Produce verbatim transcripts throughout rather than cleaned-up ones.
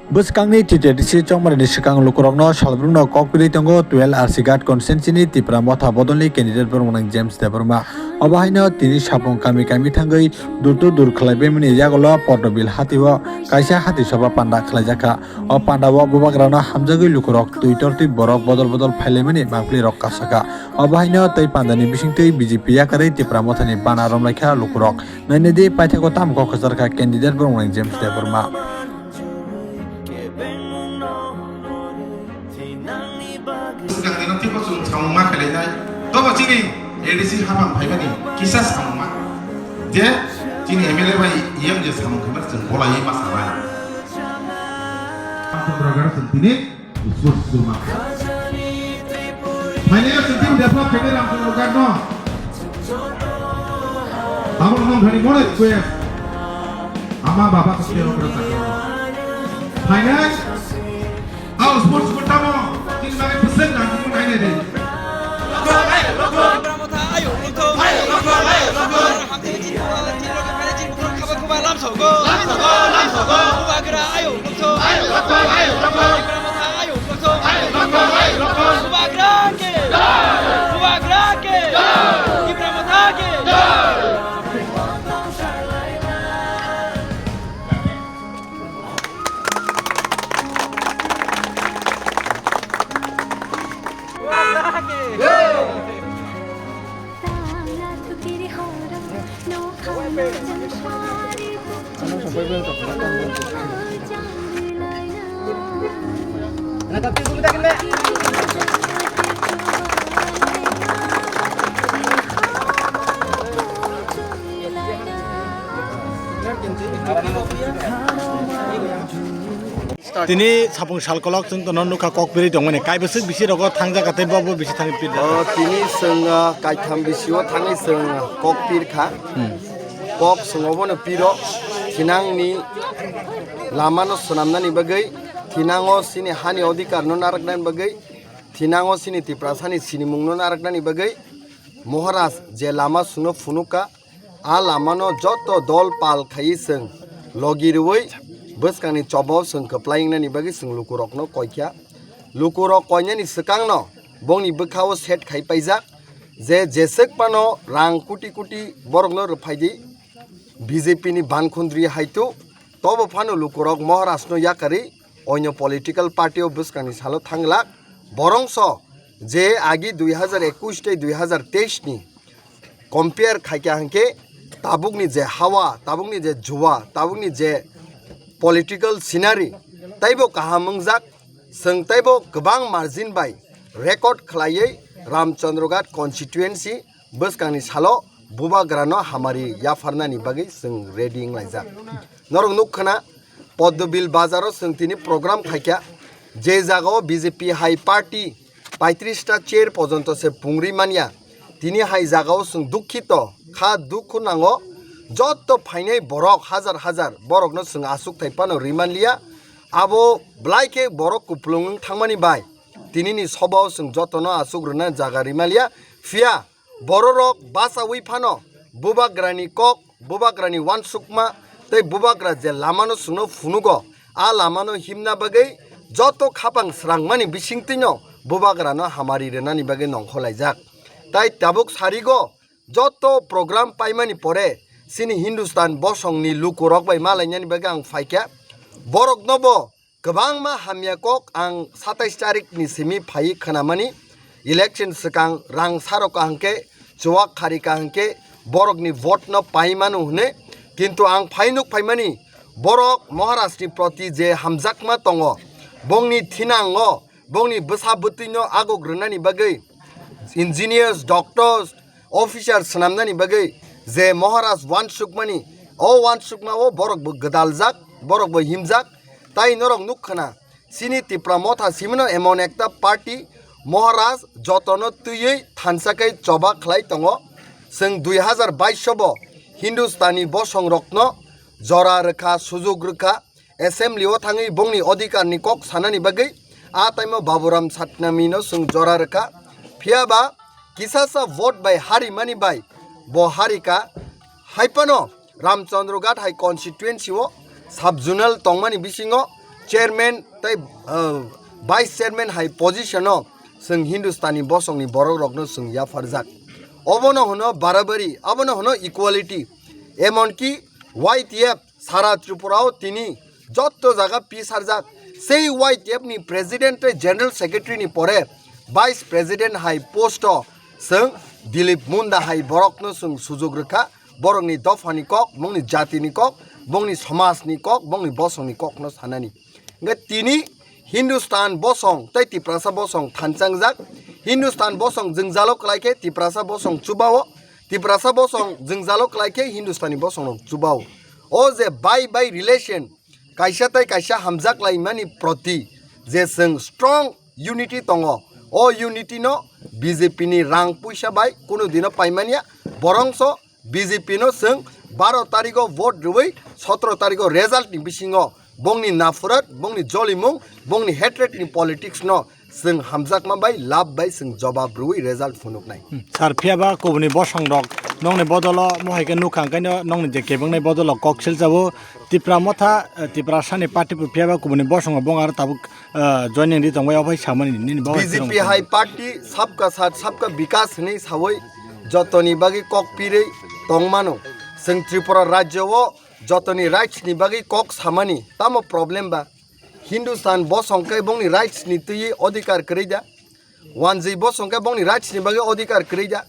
Bwskangni T T D C chongmarni swkang lukurokno salbrumno kok piri tongo twelve R C Ghat constituency-ni Tipra Motha bodolni candidate borok mwnang James Debbarma. Obo haino tini sapung kami kami thangwi dur to dur khlaibaimani yagulo Pordobil hatio kaisa hati soba panda khlaijakha. O pandao bubagrano hamjagwi lukurok twi tortwi borok bodol bodol phailaimani mangpli rok kasaka. Obo haino tei pandani bisingtwi B J P yakarwi Tipra Mothani bana romlaikha lukurok. Nainadi paithakgo tamo kok kwcharkha candidate borok mwnang James Debbarma. Swkangni no teibo chwng samung ma khlainai. Tobo chini A D C hapang phaimani kisa samung ma. Je chini M L A bai E M je samung khaimani chwng bolaiwi ma sanai. Ramchandra Ghat chwng tini sports school ma. Phainai chwng tini develop khainai Ramchandra Ghat no. Tabuk nong thani more request. Ama baba khe okra ta. Phainai. Aw sports ko tamo. Tin mane pesen na ko nai ne de. Bubagra ke! Bubagra ke! Tipra Motha ke! Tini sapung sal kolok chwng tono nukha kok piri tongmani. Kaibwswk bisi rogo thangjak tei bo bo bisi thangwi pirjak. O, tini chwng, ah, kaitham bisio thangwi chwng kok pirkha. Hmm. Kok chwng obono piro, thinangni lamano swnamnani bagwi, thinango chini hani odhikarno narwknani bagwi, thinango chini Tiprasani sinimungno narwknani bagwi, Maharaj je lama chwngno phunukha, a lamano joto dol pal khaiwi chwng logi rwui bwskangni choba chwng kwplai wngnani bagwi chwng lukurokno koikha. Lukurok koinani swkangno bongni bwkhao set khai paijak je jeswk phano rang koti koti borokno rwphaidi B J P ni bankhundri haitu, tobo phano lukurok Maharajno yakarwi onyo political party o bwskangni salo thanglak. Borongso je agi dui hazar ekush tei dui hazar teis ni compare khaikha hwnkhe tabukni je hawa, tabukni je juwa, tabukni je political scenery taibo kaham wngjak, chwng taibo kwbang margin bai record khlaiwi Ramchandra Ghat constituency bwskangni salo bubagrano hamari yapharnani bagwi chwng ready wnglaijak. Norok nukkhana Poddobil bazaro chwng tini program khaikha, je jagao B J P hai party paitris ta chair pojonto se pungri manya. Tini hai jagao chwng dukhito kha, dukhu nango. Jotto phainai borok hajar hajar borokno chwng aswk thai phano ri manliya. Abo belai khe borok kupulung wng thangmani bai tinini sobao chwng jotono aswk rwna jaga ri manliya. Phiya bororok bachaui phano bubagrani kok, bubagrani uansukma tei bubagra je lamano chwngno phunugo, a lamano himna bagwi joto khapang srangmani bisingtwino bubagrano hamari rwnani bagwi nongkhorlaijak. Tai tabuk sarigo joto program paimani pore chini Hindustan bosongni lukurok bai malainani bagwi ang phaikha. Boroknobo kwbangma hamya kok ang satais tarikni simi phaiwi khnamani, election swkang rang sarokha hwnkhe, chuwak kharikha hwnkhe borokni vote no pai mano hwnwi, kintu ang phai nuk phaimani borok Maharajni proti je hamjakma tongo, bongni thinango, bongni bwsa bwtwino agok rwnani bagwi engineers, doctors, officer swnamnani bagwi je Maharaj uansukmani, o uansukma o borok bo gwdaljak, borok bo himjak, tai norok nukkhana chini Tipra Motha simino emon ekta party Maharaj jotono twiwi thansa khai choba khlai tongo. Chwng dui hazar baish o bo Hindustani bosongrokno jora rwkha, sujuk rwkha, assembly o thangwi bongni odhikar ni kok sanani bagwi a taimo Baburam Satnami no chwng jora rwkha. Phiya ba kisasa vote bai harimani bai bo harika. Haiphano Ramchandra Ghat hai constituency o sub zonal tongmani bisingo chairman tei, ah, vice chairman hai position o chwng Hindustani bosongni borok rokno chwng yapharjak. Obono hwno barabari, abono hwno equality. Emonki Y T F sara Tripura o tini jotto jaga pisarjak. Sei Y T F ni president tei general secretary ni pore vice president hai post o chwng Dilip Munda hai borokno chwng sujok rwkha. Borokni dophani kok, bongni jatini kok, bongni somajni kok, bongni bosongni kokno sanani. Hingkhe tini Hindustan bosong tei Tiprasa bosong thansangjak. Hindustan bosong jwngjalo kwlai khe Tiprasa bosong chubao. Tiprasa bosong jwngjalo kwlai khe Hindustani bosongrok chubao. O je bai bai relation, kaisa tei kaisa hamjak laimani proti je chwng strong unity tongo. O unity no B J P ni rang puisa bai kunu dino paimanya, borongso B J P no chwng baro tarigo vote rwui sotoro tarigo result ni bisingo bongni nafurat, bongni jolimung, bongni hatred ni politics no chwng hamjakma bai lab bai chwng jobab rwui result phunuknai. Hmm. Sir, phiya ba kubuni bosong rok nongni bodolo mohai khe nukha, hwnkhe no nongni je kebengni bodolo kok silchabo Tipra Motha, eh, Tiprasani party bo phiya ba kubuni bosong rok bong aro tabuk, eh, joining ri tongbai, ophai samani nini bagwi B J P hai party sabka saath sabka bikas hinwi sawi jotoni bagwi kok pirwi tongmano. Chwng Tripura rajyo o jotoni rights ni bagwi kok samani tamo problem ba? Hindustan bosong khe bongni rights ni twiwi odhikar kwrwi da? Wanjwi bosong khe bongni rights ni bagwi odhikar kwrwi da?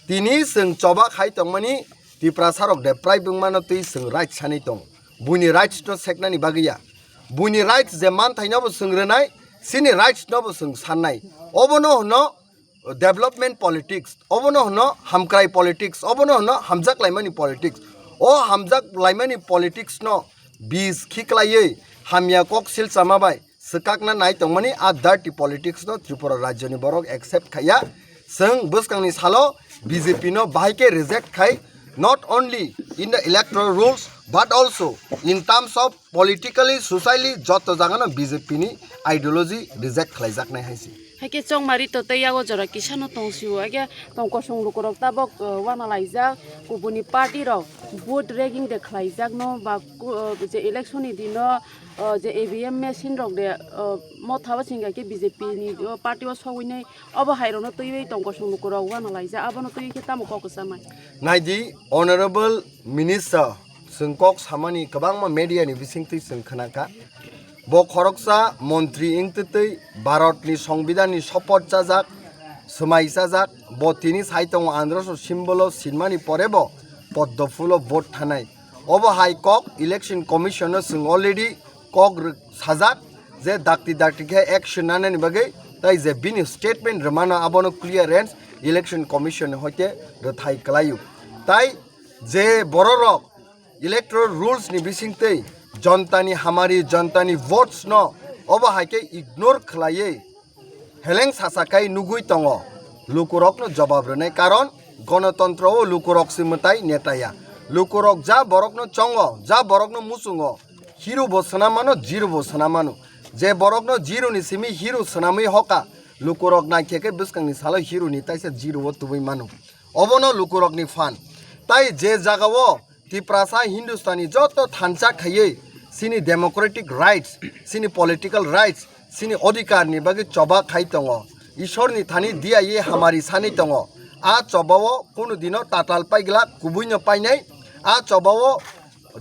Tini chwng choba khai tongmani Tiprasa rok de prai bwngmano twi chwng rights sanwi tong. Buini rights no seknani bagwi ya. Buini rights je manthaino bo chwng rwnai, chini rights no bo chwng sannai. Obono hwno development politics, obono hwno hamkrai politics, obono hwno hamjak laimani politics. O hamjak laimani politics no bis khiklaiwi hamya kok silchama bai swkakna nai tongmani a dirty politics no Tripura rajyoni borok accept khaiya. Chwng bwskangni salo B J P no bahai khe reject khai, not only in the electoral rules but also in terms of politically, socially joto jagano B J P ni ideology reject khlaijaknai hai se. Haikhe chongmari to tei yago jora kisano tongsio, haikhe tong kosong lukurok tabok, uh, wana laijak, kubuni party rok vote rigging de khlaijakno ba ku-, uh, je election ni dino, uh, je E V M machine rok de, uh, motha bo singya khe B J P ni, uh, party o sogwinai obo hai rokno twiwi tong kosong lukurok wana laijak, abono twiwi khe tamo kok kwchamai. Naidi, Honorable Minister, chwng kok samani kwbangma media ni bisingtwi chwng khwnakha. Bo khoroksa montri wngtwi twi Bharatni Songbidanni sopoth chajak, swmai chajak, bo tini sai tongo androso symbol o sinmani pore bo Poddo phulo vote thanai. Obo hai kok Election Commission no chwng already kok rw-, sajak je dakti dakti khe action nanani bagwi, tai je bini statement rwmano abono clearance Election Commission ni hoite rwthai kwlaio. Tai je bororok electoral rules ni bisingtwi jonta ni hamari, jonta ni votes no obo hai khe ignore khlaiwi heleng sasakai nugwi tongo. Lukurokno jobab rwnai, karon gonotontro o lukurok se mwtai neta ya. Lukurok ja borokno chongo, ja borokno muchungo, hero bo swnam mano, zero bo swnam mano. Je borokno zero ni simi hero swnamwi hoka, lukurok naikhe khe bwskangni salo hero ni taisa zero o tubui mano. Obono lukurokni phan. Tai je jagao Tiprasa Hindustani joto thansa khaiwi chini democratic rights, chini political rights, chini odhikar ni bagwi choba khai tongo. Ishorni thani diya ye hamari sani tongo. A chobao kunu dino tatal paiglak, kubuino painai. A chobao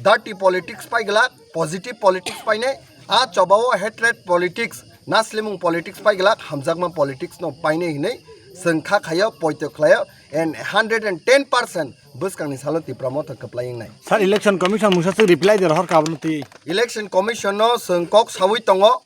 dirty politics paiglak, positive politics painai. A chobao hatred politics, naslimung politics paiglak, hamjakma politics no painai hinwi chwng kha khaio, poito khlaio, and hundred and ten percent bwskangni salo Tipra Motha kwplai wngnai. Sir, Election Commission mungsa swk reply de rohor ka abono twi. Election Commission no chwng kok sawi tongo.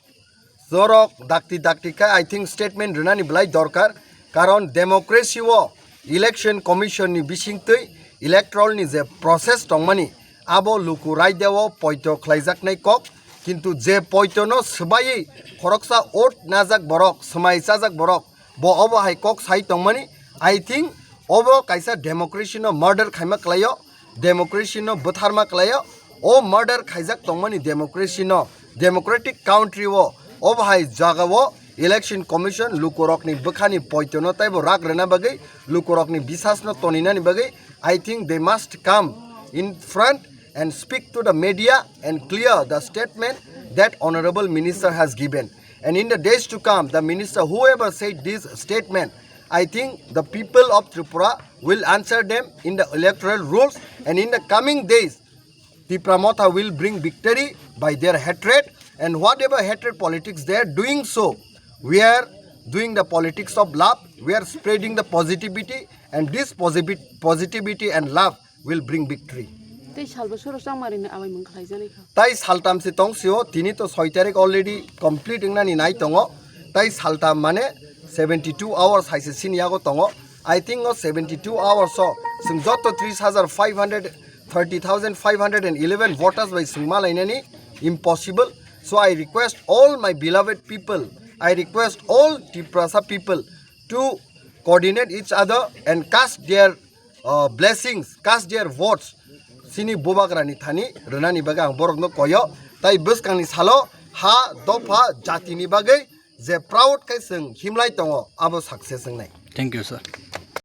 Jorok dakti dakti khe, I think, statement rwnani belai dorkar, karon democracy o Election Commission ni bisingtwi electoral ni je process tongmani, abo luku raida o poito khlaijaknai kok, kintu je poito no swbaiwi khoroksa vote najak borok, swmai chajak borok, bo obo hai kok sai tongmani, I think obo kaisa democracy no murder khaima kwlaio, democracy no bwtharma kwlaio. O murder khaijak tongmani democracy no, democratic country o, obo hai jaga o Election Commission lukurokni bwkhani poito no taibo rak rwna bagwi, lukurokni bisas no toninani bagwi, I think they must come in front and speak to the media and clear the statement that honorable minister has given. And in the days to come, the minister, whoever said this statement, I think the people of Tripura will answer them in the electoral rolls, and in the coming days, Tipra Motha will bring victory by their hatred, and whatever hatred politics they are doing so, we are doing the politics of love, we are spreading the positivity, and this positivity and love will bring victory. Tei salbo soro changmari ni abai mung khlai jani kha. Tai saltam se tong sio, tini to soi tarik already complete wngnani nai tongo. Tai saltam mane seventy two hours hai se sini yago tongo. I think o seventy two hours o sung joto three thousand five hundred, thirty thousand five hundred and eleven voters bai sung malainani impossible. So I request all my beloved people, I request all Tiprasa people to coordinate each other and cast their uh, blessings, cast their votes. Sini bubagrani thani rwnani bagwi ang borokno koyo. Tai bwskangni salo ha dopha jatini bagwi je proud khe chwng himlai tongo, abo success wngnai. Thank you, sir.